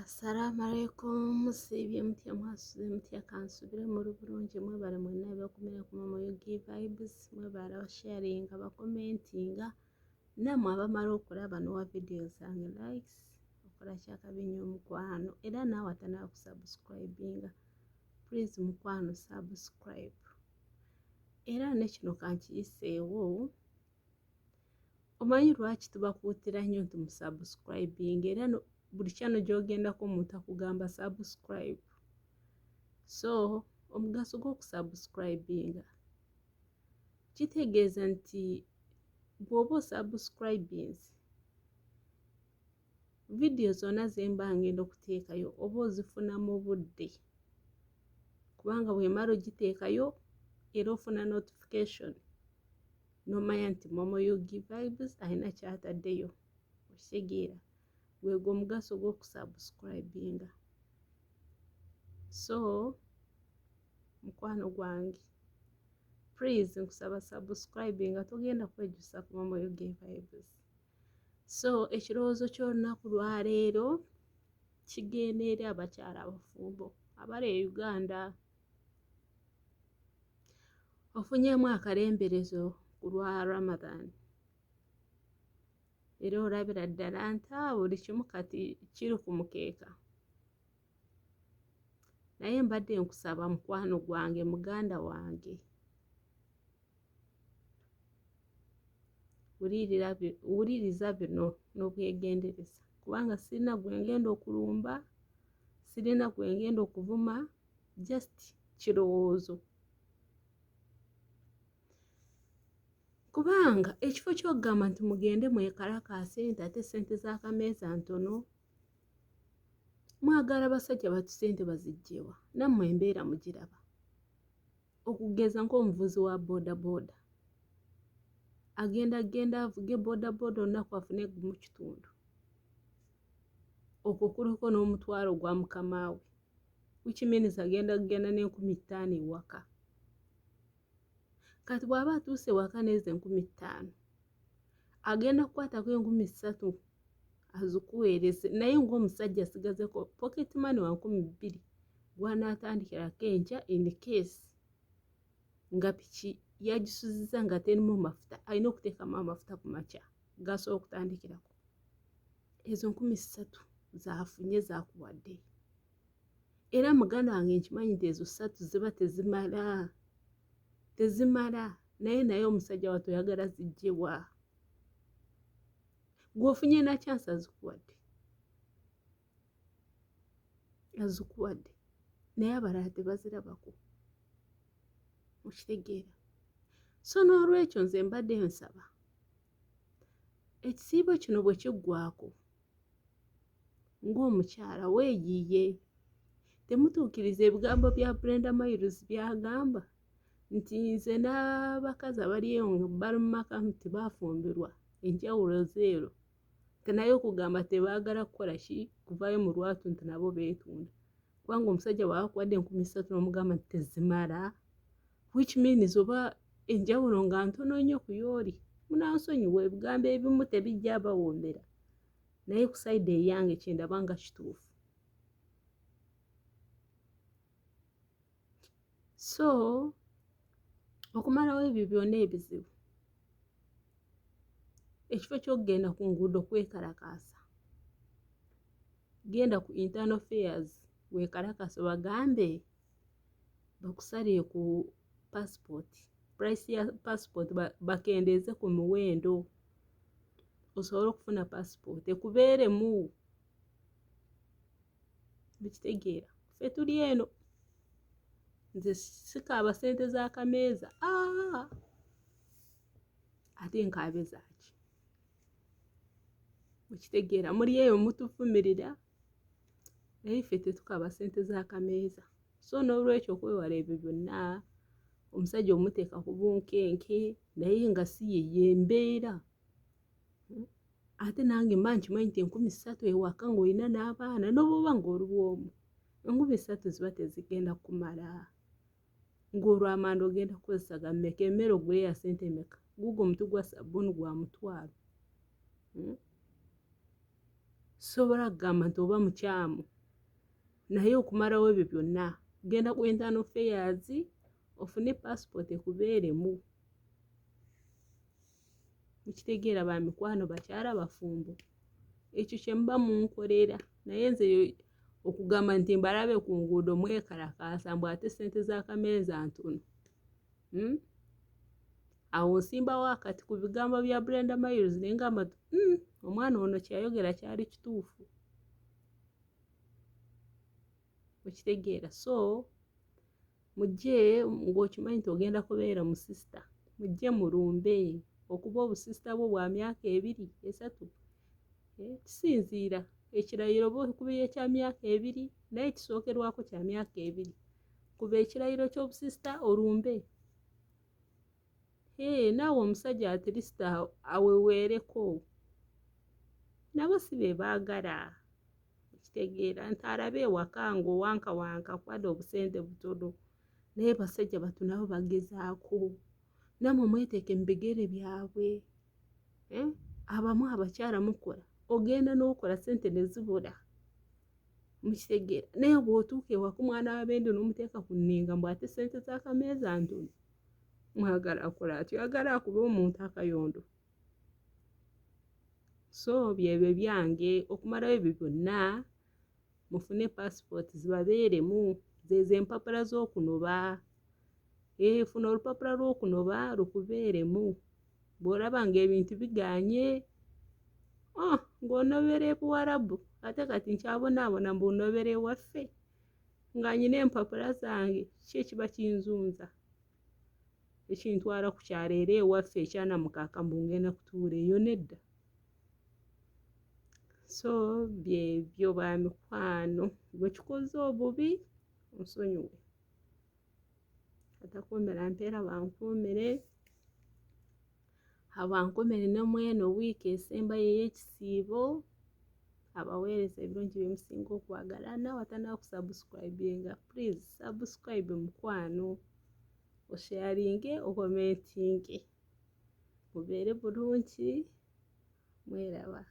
Assalamu alaikum, musiibye mutya, mwasuze mutya? Kansubire muli bulungi. Mwebale mwenna abakumira ku Mama Ug Vibes, mwebale abasharinga, bakomentinga, nammwe abamala okulaba nowa vidiyo zange likes, okola kyakabi nnyo omukwano. Era naawe atanaba kusubscribinga, please mukwano subscribe. Era ne kino kankiyiseewo. Omanyi lwaki tubakuutira nnyo nti musubscribing? Era buli channel gy'ogendako omuntu akugamba subscribe. So omugaso gw'okusubscribinga kitegeeza nti bw'oba osubscribinze, vidiyo zonna ze mba ngenda okuteekayo oba ozifuna mu budde, kubanga bwemala ogiteekayo era ofuna notification n'omanya nti Momo Ug Vibes alina kyataddeyo. Okitegeera? Gwegwo omugaso gw'okusubscribinga. So mukwano gwange, please nkusaba subscribinga, togenda kwejjusa ku Momo Ug Vibes. So ekirowoozo ky'olunaku lwaleero kigenda eri abakyala abafumbo abali e Uganda. Ofunyemu akalemberezo ku lwa Ramadan, era olabira ddala nti buli kimu kati kiri ku mukeeka. Naye mbadde nkusaba mukwano gwange, muganda wange, wuliriza bino n'obwegendereza, kubanga sirina gwe ngenda okulumba, sirina gwe ngenda okuvuma, just kirowoozo. Kubanga ekifo ky'okugamba nti mugende mwekalakaase nti ate ssente z'akameeza ntono, mwagala basajja batu ssente baziggyewa? Nammwe embeera mugiraba. Okugeza ng'omuvuzi wa bodaboda agenda genda avuge bodaboda olunaku afune gumu kitundu, okwo kuliko n'omutwalo gwa mukama we, which means agenda kugenda n'5,000 ewaka. Kati bw'aba atuuse ewaka n'ezo 5,000, agenda kukwatako 3,000 azikuweereze, naye ng'omusajja asigazeko pocket money wa 2,000 gw'anaatandikirako enkya, in case nga piki yagisuzizza nga terimu mafuta, alina okuteekamu amafuta ku makya gasobola okutandikirako. Ezo 3,000 z'afunye z'akuwadde. Era muganda wange, nkimanyi nti ezo ssatu ziba tezimala, tezimala, naye omusajja wattu oyagala ziggyewa? Gw'ofunye na chance, azikuwadde, azikuwadde, naye abalala tebazirabako. Okitegeera? So n'olwekyo nze mbadde nsaba, ekisiibo kino bwe kiggwako, ng'omukyala weeyiiye. Temutuukiriza ebigambo bya Brenda Miles by'agamba nti nze n'abakazi abali eyo nga bali mu maka nti baafumbirwa, enjawulo zeero. Nti naye okugamba tebaagala kukola ki, kuvaayo mu lwatu nti nabo beetunda, kubanga omusajja bw'aba akuwadde 3,000 n'omugamba nti tezimala, which means oba enjawulo nga ntono nnyo ku y'oli. Munansonyiwa, ebigambo ebimu tebijja bawoomera, naye ku side eyange kyendaba nga kituufu. So okumalawo ebyo byonna ebizibu, ekifo ky'okugenda ku nguudo kwekalakaasa, genda ku internal affairs weekalakaase, bagambe bakusalire ku passport, price ya passport bakendeeze ku muwendo osobole okufuna passport ekubeeremu. Mukitegeera? Ffe tuli eno, nze sikaaba ssente z'akameeza, ate nkaabe zaaki? Mukitegeera? Muli eyo mutuvumirira, naye ffe tetukaaba ssente z'akameeza. So n'olwekyo okwewala ebyo byonna, omusajja omuteeka ku bunkenke, naye nga si ye y'embeera. Ate nange mba nkimanyi nti 3,000 ewaka ng'olina n'abaana, n'obwoba ng'oli bw'omu, 3,000 ziba tezigenda kumala. Ng'olwo amanda ogenda kukozesa ga mmeka? Emmere ogule ya ssente mmeka? Guugwo omuti gwa sabbuuni gwa mutwalo. Sisobola kugamba nti oba mukyamu, naye okumalawo ebyo byonna genda ku internal affairs ofune passport ekubeeremu. Mukitegeera ba mikwano, bakyala bafumbo, ekyo kye muba munkolera. Naye nze okugamba nti mbalabe ku nguudo mwekalakaasa mbu ate ssente z'akameeza ntono, Awo nsimbawo akati ku bigambo bya Brenda Miles ne ngamba nti omwana ono kyeyayogera kyali kituufu. Okitegeera? So mujje ng'okimanyi nti ogenda kubeera mu sisita, mujje mulumbe okuba obusisita bwo bwa myaka 2, 3, kisinziira ekirayiro oba okubye ekya myaka 2, naye ekisookerwako kya myaka 2. Kuba ekirayiro ky'obusisita olumbe. Hee, naawe omusajja at least aweweereko, nabo si be baagala. Okitegeera nti alabe ewaka ng'owankawanka kwadde obusente butono, naye basajja batu nabo bagezaako. Nammwe mweteeke mu bigere byabwe. Abamu abakyala mukola, ogenda n'okola ssente ne zibula. Mukitegeera? Naye bw'otuuka ewaka omwana w'abendi n'omuteeka ku nninga mbu ate ssente z'akameeza ntono, mwagala akola atyo, oyagala akube omuntu akayondo. So byebyo byange okumalawo ebyo byonna, mufune passport zibabeeremu, zezo empapula z'okunoba. Funa olupapula lw'okunoba lukubeeremu. Bw'olaba ng'ebintu biganye, ng'onobera e Buwarabu, ate kati nkyabonaabona mbu nnobera ewaffe nga nyina empapula zange, ki ekiba kinzunza ekintwala ku kyalo era ewaffe ekyanamukaaka mbu ngenda kutuula eyo? Nedda. So byebyo ba mikwano, gwe kikoze obubi onsonyiwe, atakuumira mpeera bankuumire, abankumire ne mweno wiiki esembayo ey'ekisiibo, abaweereza ebirungi bye musinga okwagala. Naawe atannaba kusubscribinga, please subscribe mukwano, osharinge, okomentinge, mubeere bulungi, mweraba.